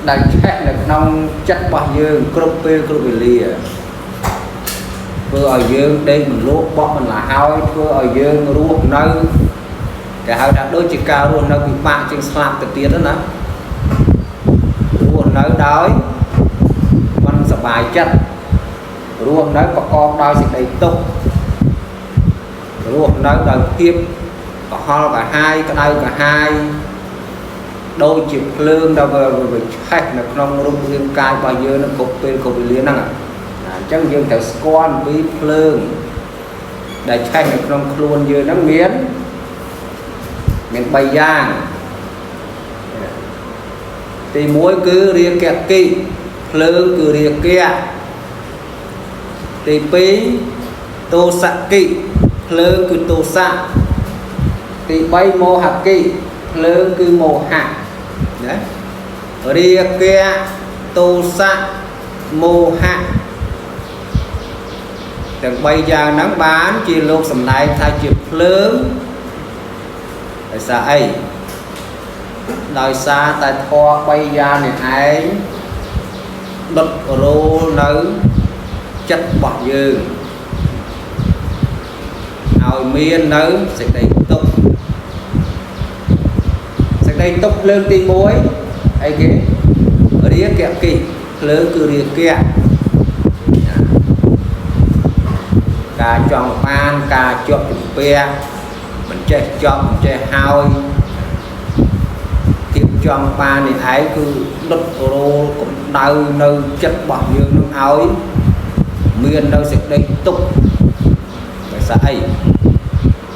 ដែលឆេះនៅក្នុងចិត្តរបស់យើងគ្រប់ពេលគ្រប់វេលាធ្វើឲ្យយើងដេកមិនលក់បក់មិនលហើយធ្វើឲ្យយើងរស់នៅគេហៅថាដូចជាការរស់នៅពិបាកជាងស្លាប់ទៅទៀតណារស់នៅដោយមិនសប្បាយចិត្តរស់នៅប្រកបដោយសេចក្តីទុក្ខរស់នៅដោយភាពកុហលកាហាយក្តៅកាហាយដូចជាភ្លើងដែលវាឆេះនៅក្នុងរូបរាងកាយរបស់យើងនឹងគ្រប់ពេលគ្រប់វេលាហ្នឹងអញ្ចឹងយើងត្រូវស្គាល់អំពីភ្លើងដែលឆេះនៅក្នុងខ្លួនយើងហ្នឹងមាន3យ៉ាងទី1គឺរាគកិភ្លើងគឺរាគៈទី2ទោសកិភ្លើងគឺទោសៈទី3មោហកិភ្លើងគឺមោហៈណារាគៈទោសៈមោហៈទាំង3យ៉ាងហ្នឹងបានជាលោកសម្ដែងថាជាភ្លើងដោយសារអីដោយសារតែធម៌3យ៉ាងនេះឯងដុតរោលនៅចិត្តរបស់យើងឲ្យមាននៅសេចក្តីទុក្ខសេចក្តីទុក្ខភ្លើងទី1អីគេរាគកិភ្លើងគឺរាគៈការចង់បានការជាប់ជំពាក់មិនចេះចប់មិនចេះហើយភាពចង់បាននេះឯងគឺដុតរោលកម្ដៅនៅចិត្តរបស់យើងនឹងឲ្យមាននៅសេចក្តីទុក្ខដោយសារអី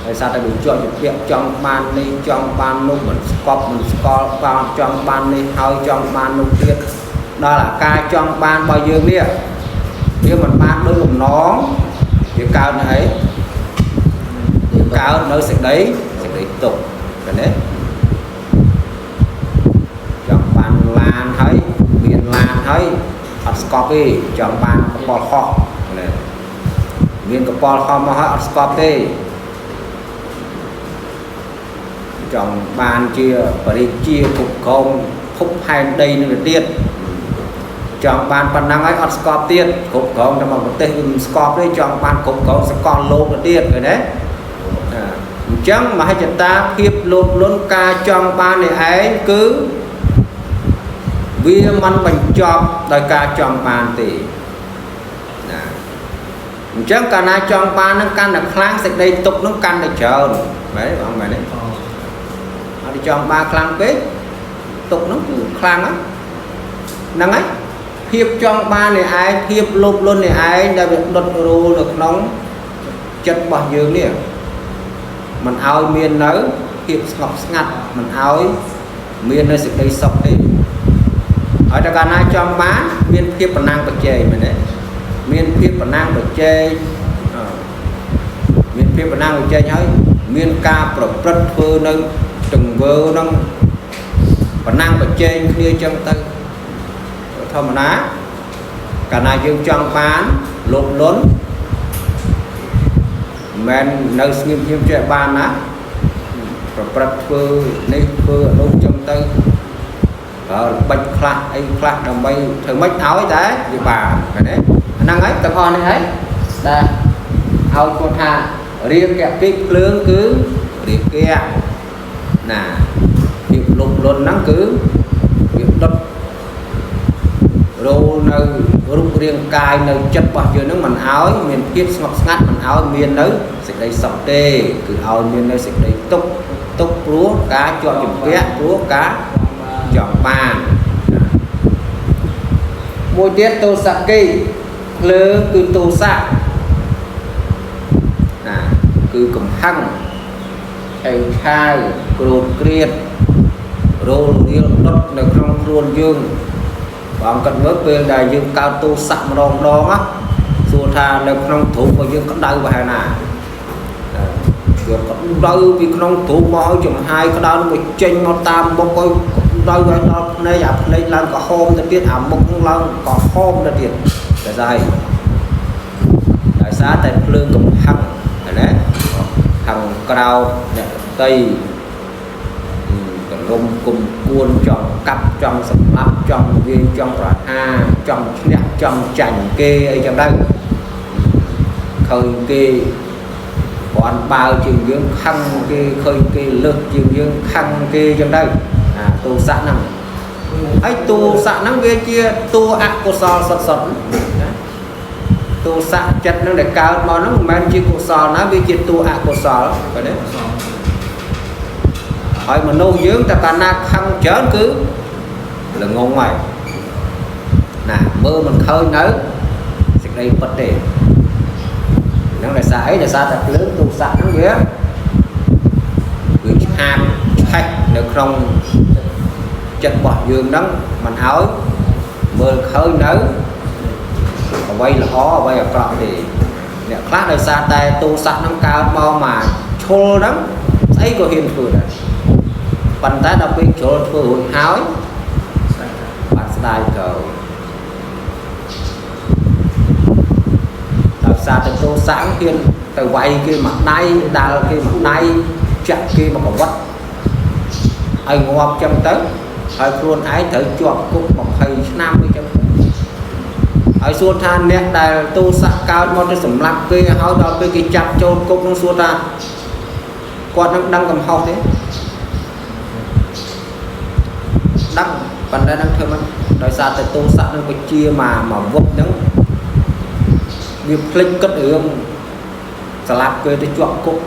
ដោយសារតែវាជាប់ជំពាក់ចង់បាននេះចង់បាននោះមិនស្កប់មិនស្គាល់បានចង់បាននេះហើយចង់បាននោះទៀតដល់អាការចង់បានរបស់យើងនេះវាមិនបានដូចបំណងវាកើតនៅអីវាកើតនៅសេចក្តីទុក្ខឃើញទេចង់បានឡានហើយមានឡានហើយអត់ស្កប់ទេចង់បានកប៉ាល់ហោះណាមានកប៉ាល់ហោះមកហើយអត់ស្កប់ទេចង់បានជាបរិជាគ្រប់គ្រងភពផែនដីនឹងទៅទៀតចង់បានប៉ុណ្ណឹងហើយអត់ស្កប់ទៀតគ្រប់គ្រងតែមកប្រទេសវាមិនស្កប់ទេចង់បានគ្រប់គ្រងសកលលោកទៅទៀតឃើញទេអញ្ចឹងមហិច្ឆតាភាពលោភលន់ការចង់បាននេះឯងគឺវាមិនបញ្ចប់ដោយការចង់បានទេណាអញ្ចឹងកាលណាចង់បាននឹងកាន់តែខ្លាំងសេចក្តីទុក្ខនឹងកាន់តែច្រើនមែនទេបងមែនទេអត់ចង់បានខ្លាំងពេកទុក្ខនឹងគឺខ្លាំងហ្នឹងហើយភាពចង់បាននេះឯងភាពលោភលន់នេះឯងដែលវាដុតរោលនៅក្នុងចិត្តរបស់យើងនេះមិនឲ្យមាននៅភាពស្ងប់ស្ងាត់មិនឲ្យមាននៅសេចក្តីសុខទេហើយតែកាលណាចង់បានមានភាពប្រណាំងប្រជែងមែនទេមានភាពប្រណាំងប្រជែងមានភាពប្រណាំងប្រជែងហើយមានការប្រព្រឹត្តធ្វើនៅទង្វើនឹងប្រណាំងប្រជែងគ្នាចឹងទៅធម្មតាកាលណាយើងចង់បានលោភលន់មិននៅស្ងៀមៗចេះបានណាប្រព្រឹត្តធ្វើនេះធ្វើអនុចឹងទៅបើល្បិចខ្លះអីខ្លះដើម្បីធ្វើម៉េចឲ្យតែវាបានឃើញទេហ្នឹងហើយទាំងអស់នេះហើយដែលឲ្យគាត់ថារាគកិភ្លើងគឺរាគៈណាភាពលោភលន់ហ្នឹងគឺវាដុតរោលនៅរូបរាងកាយនៅចិត្តរបស់យើងហ្នឹងមិនឲ្យមានភាពស្ងប់ស្ងាត់មិនឲ្យមាននៅសេចក្តីសុខទេគឺឲ្យមាននៅសេចក្តីទុក្ខទុក្ខព្រោះការជាប់ជំពាក់ព្រោះការចង់បានមួយទៀតទោសកិភ្លើងគឺទោសៈណាគឺកំហឹងឆេវឆាវក្រោធក្រៀតរោលរៀលដុតនៅក្នុងខ្លួនយើងបងគិតមើលពេលដែលយើងកើតទោសៈម្ដងម្ដងណាសួរថានៅក្នុងទ្រូងរបស់យើងក្តៅប្រហែលណាវាក្តៅពីក្នុងទ្រូងមកឲ្យចំហាយក្តៅមកចេញមកតាមមុខឲ្យក្តៅឲ្យដល់ភ្នែកអាភ្នែកឡើងក្រហមទៅទៀតអាមុខឡើងក្រហមទៅទៀតតែស្អីដោយសារតែភ្លើងកំហឹងណាខាងក្រៅអ្នកដទៃកល រំគុំគួនចង់កាប់ចង់សម្លាប់ចង់វាយចង់ប្រហារចង់ឈ្នះចង់ចាញ់គេអីចឹងទៅឃើញគេគ្រាន់បើជាងយើងខឹងគេឃើញគេលើសជាងយើងខឹងគេចឹងទៅអាទោសៈហ្នឹងហើយទោសៈហ្នឹងវាជាតួអកុសលសុទ្ធសុទ្ធណាទោសៈចិត្តហ្នឹងដែលកើតមកហ្នឹងមិនមែនជាកុសលណាវាជាតួអកុសលបាទទេហើយមនុស្សយើងតែកាលណាខឹងច្រើនគឺល្ងងហើយណាមើលមិនឃើញនៅសេចក្តីពិតទេហ្នឹងដោយសារអីដោយសារតែភ្លើងទោសៈហ្នឹងវាឆាបឆេះនៅក្នុងចិត្តរបស់យើងហ្នឹងមិនឲ្យមើលឃើញនៅអ្វីល្អអ្វីអាក្រក់ទេអ្នកខ្លះដោយសារតែទោសៈហ្នឹងកើតមកមកឈុលហ្នឹងស្អីក៏ហ៊ានធ្វើដែរប៉ុន្តែដល់ពេលជ្រុលធ្វើរួចហើយបានស្ដាយទៅដោយសារតែទោសៈហ៊ានទៅវាយគេមួយដៃដាល់គេមួយដៃចាក់គេមកកវត្តឲ្យងាប់ចឹងទៅហើយខ្លួនឯងត្រូវជាប់គុក20ឆ្នាំអីចឹងហើយសួរថាអ្នកដែលទោសៈកើតមកទៅសម្លាប់គេហើយដល់ពេលគេចាប់ចូលគុកនឹងសួរថាគាត់នឹងដឹងកំហុសទេដឹងប៉ុន្តែនឹងធ្វើមិនដោយសារតែទោសៈនឹងវិជាមកវឹកហ្នឹងវាភ្លេចគិតរឿងស្លាប់គេទៅជាប់គុក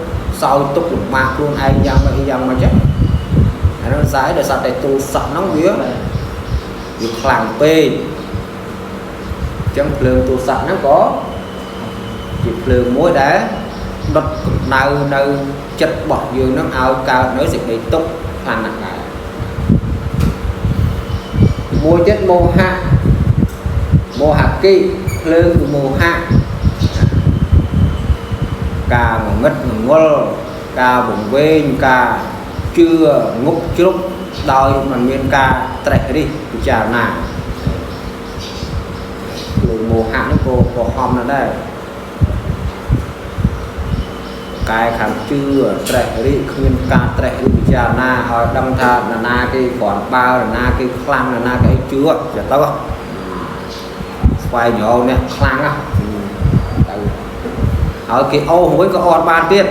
សោយទុកលំបាកខ្លួនឯងយ៉ាងម៉េចយ៉ាងម៉េចចឹងអានោះស្អីដោយសារតែទោសៈហ្នឹងវាខ្លាំងពេកអញ្ចឹងភ្លើងទោសៈហ្នឹងក៏ជាភ្លើងមួយដែលដុតកម្ដៅនៅចិត្តរបស់យើងហ្នឹងឲ្យកើតនៅសេចក្តីទុក្ខខ្លាំងណាស់ដែរមួយទៀតមោហៈមោហគិភ្លើងគឺមោហៈការងងឹតងងល់ការវង្វេងការជឿងប់ជ្រុកដោយមិនមានការត្រេះរិះពិចារណាភ្លើងមោហៈហ្នឹងក៏ហំណាស់ដែរកែខាងជឿត្រេះរិះគ្មានការត្រេះរិះពិចារណាឲ្យដឹងថានរណាគេគ្រាន់បើនរណាគេខ្លាំងនរណាគេជឿចិត្តទៅស្វែងរកអ្នកខ្លាំងទៅហើយគេអូសមួយក៏អត់បានទៀត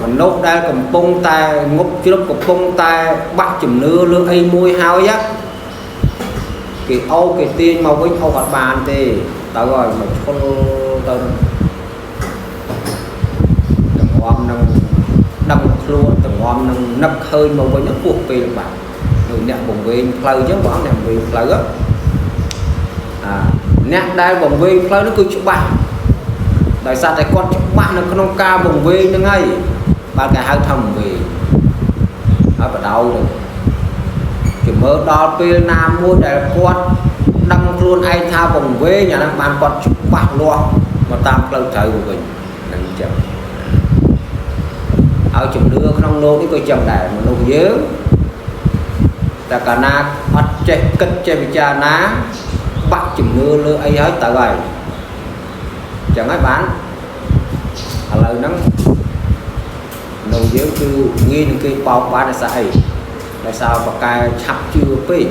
មនុស្សដែលកំពុងតែងប់ជ្រុបកំពុងតែបាក់ជំនឿលើអីមួយហើយគេអូសគេទាញមកវិញអូសអត់បានទេទៅហើយមកឈុលទៅទាំងងំនឹងដឹងខ្លួនទាំងងំនឹងនឹកឃើញមកវិញហ្នឹងពោះពេលបាក់ដូចអ្នកបង្វែងផ្លូវអញ្ចឹងបងអ្នកបង្វែងផ្លូវអាអ្នកដែលបង្វែងផ្លូវហ្នឹងគឺច្បាស់ដោយសារតែគាត់ច្បាស់នៅក្នុងការបង្វែងហ្នឹងហើយបាទគេហៅថាបង្វែងហើយបដៅទៅជំរឿដល់ពេលណាមួយដែលគាត់ដឹងខ្លួនឯងថាបង្វែងអាហ្នឹងបានគាត់ច្បាស់លាស់មកតាមផ្លូវត្រូវវិញហ្នឹងអញ្ចឹងហើយជំនឿក្នុងលោកនេះក៏ចឹងដែរមនុស្សយើងតែកាលណាអត់ចេះគិតចេះពិចារណាបាក់ជំនឿលើអីហើយទៅហើយអញ្ចឹងហើយបានឥឡូវហ្នឹងនៅយើងគឺងាយនឹងគេបោកបានដោយសារអីដោយសារបកែឆាប់ជឿពេក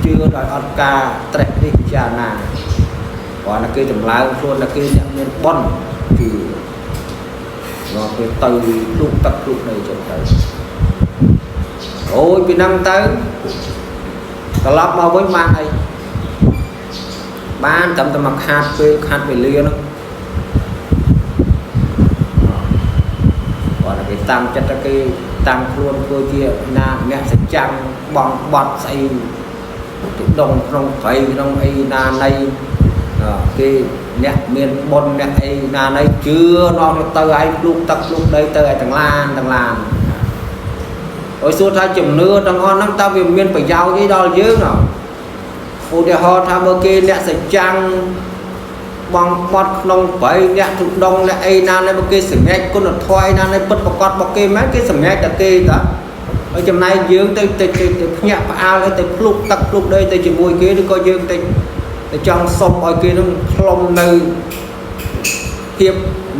ជឿដោយអត់ការត្រេះរិះពិចារណាគ្រាន់តែគេចម្លើយខ្លួនតែគេអ្នកមានបុណ្យជឿដល់ពេលទៅភ្លុកទឹកភ្លុកដីចឹងទៅអូយពីហ្នឹងទៅត្រឡប់មកវិញបានអីបានត្រឹមតែមកខាតពេលខាតវេលាហ្នឹងគាត់តែគេតាំងចិត្តតែគេតាំងខ្លួនធ្វើជាណាអ្នកសច្ចាំងបងបត់ស្អីទៅដងក្នុងព្រៃក្នុងអីណាណីគេអ្នកមានបុណ្យអ្នកអីណាណីជឿនាំទៅឯងភ្លុកទឹកភ្លុកដីទៅឯទាំងឡានទាំងឡានអើយសួរថាជំនឿទាំងអស់ហ្នឹងតើវាមានប្រយោជន៍អីដល់យើងអត់ឧទាហរណ៍ថាមើលគេអ្នកសច្ចាំងបងបត់ក្នុងព្រៃអ្នកទុដងអ្នកអីណានេះគេសម្រេចគុណធម៌អីណានេះពិតប្រកបរបស់គេមែនគេសម្រេចតែគេតើហើយចំណែកយើងទៅទៅភ្ញាក់ផ្អើលទៅភ្លុកទឹកភ្លុកដីទៅជាមួយគេឬក៏យើងទៅចង់សុំឲ្យគេនឹងផ្លុំនៅភាព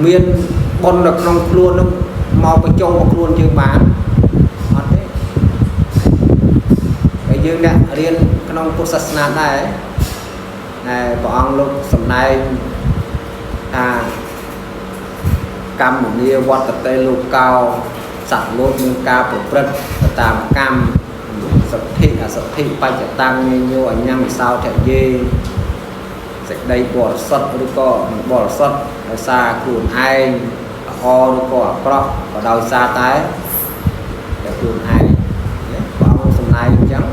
មានបុណ្យនៅក្នុងខ្លួននឹងមកបញ្ចូលមកខ្លួនយើងបានអត់ទេ យើងអ្នករៀនក្នុងពុទ្ធសាសនាដែរដែលព្រះអង្គលោកសម្ដែងថាកម្មនាវត្តតេលោកោសត្វលោកមានការប្រព្រឹត្តទៅតាមកម្មសទ្ធិអសទ្ធិបច្ចតាំងញោអញ្ញំសោធយេសេចក្តីបរិសុទ្ធឬក៏មិនបរិសុទ្ធដោយសារខ្លួនឯងល្អឬក៏អាក្រក់ក៏ដោយសារតែខ្លួនឯងព្រះអង្គសម្ដែងអញ្ចឹង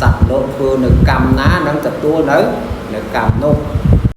សត្វលោកធ្វើនៅកម្មណានឹងទទួលនៅកម្មនោះ។